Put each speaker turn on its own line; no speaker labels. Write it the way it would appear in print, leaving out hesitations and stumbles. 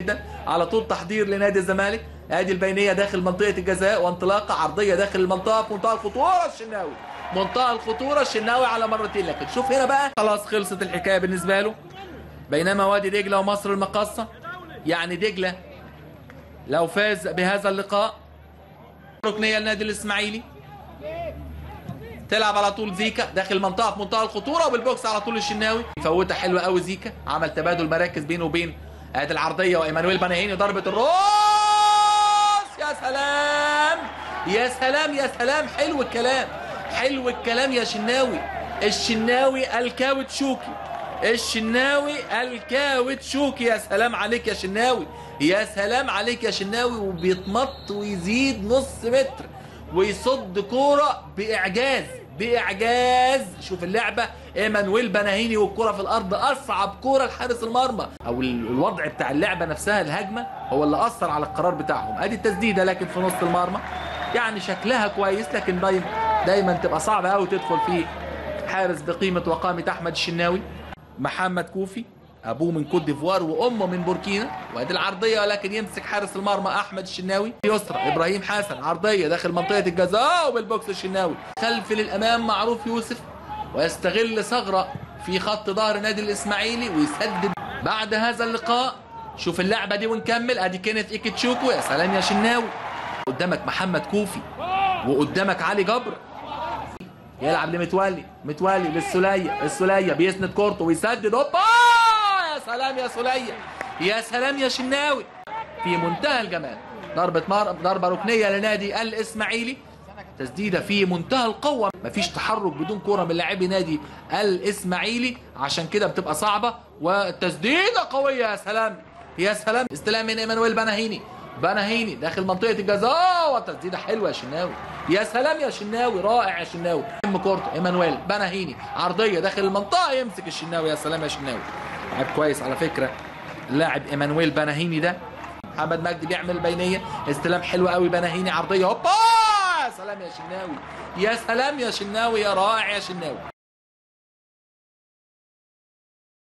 جدا. على طول تحضير لنادي الزمالك. ادي البينية داخل منطقة الجزاء وانطلاقه عرضية داخل المنطقة في منتهى الخطورة الشناوي، منتهى الخطورة الشناوي على مرتين. لكن شوف هنا بقى خلاص خلصت الحكاية بالنسبة له. بينما وادي دجله ومصر المقاصه، يعني دجله لو فاز بهذا اللقاء ركنيه لنادي الاسماعيلي. تلعب على طول زيكا داخل المنطقة في منتهى الخطورة وبالبوكس على طول الشناوي، فوتها حلوة قوي زيكا، عمل تبادل مراكز بينه وبين ادي العرضية وايمانويل بناهيني ضربه الراس. يا سلام يا سلام يا سلام، حلو الكلام حلو الكلام يا شناوي. الشناوي الكاوتشوكي، الشناوي الكاوتشوكي، يا سلام عليك يا شناوي، يا سلام عليك يا شناوي. وبيتمط ويزيد نص متر ويصد كورة باعجاز باعجاز. شوف اللعبة ايمانويل بناهيني والكره في الارض، اصعب كورة لحارس المرمى، او الوضع بتاع اللعبة نفسها الهجمة هو اللي اثر على القرار بتاعهم. ادي التسديده لكن في نص المرمى، يعني شكلها كويس لكن دايما تبقى صعبة قوي تدخل في حارس بقيمة وقامه احمد الشناوي. محمد كوفي ابوه من كوت ديفوار وامه من بوركينا، وادي العرضية ولكن يمسك حارس المرمى احمد الشناوي. يسرى ابراهيم حسن عرضية داخل منطقة الجزاء وبالبوكس الشناوي خلف للامام معروف يوسف، ويستغل ثغره في خط ظهر نادي الاسماعيلي ويسدد. بعد هذا اللقاء شوف اللعبة دي ونكمل. ادي كينيث ايكيتشوكو، يا سلام يا شناوي. قدامك محمد كوفي وقدامك علي جبر، يلعب لمتولي، متولي للسوليه، السوليه بيسند كورته ويسدد، هوبا يا سلام يا سوليه، يا سلام يا شناوي في منتهى الجمال. ضربه ركنيه لنادي الاسماعيلي، تسديده في منتهى القوة، مفيش تحرك بدون كورة من لاعبي نادي الاسماعيلي، عشان كده بتبقى صعبة. وتسديده قوية، يا سلام يا سلام. استلام من ايمانويل بناهيني، بناهيني داخل منطقة الجزاء وتسديده حلوة يا شناوي، يا سلام يا شناوي، رائع يا شناوي. كورته ايمانويل بناهيني عرضية داخل المنطقة يمسك الشناوي، يا سلام يا شناوي. لاعب كويس على فكرة اللاعب ايمانويل بناهيني ده. محمد مجدي بيعمل بينيه، استلام حلو قوي بناهيني عرضية، هوبا يا سلام يا شناوي، يا سلام يا شناوي، يا رائع يا شناوي.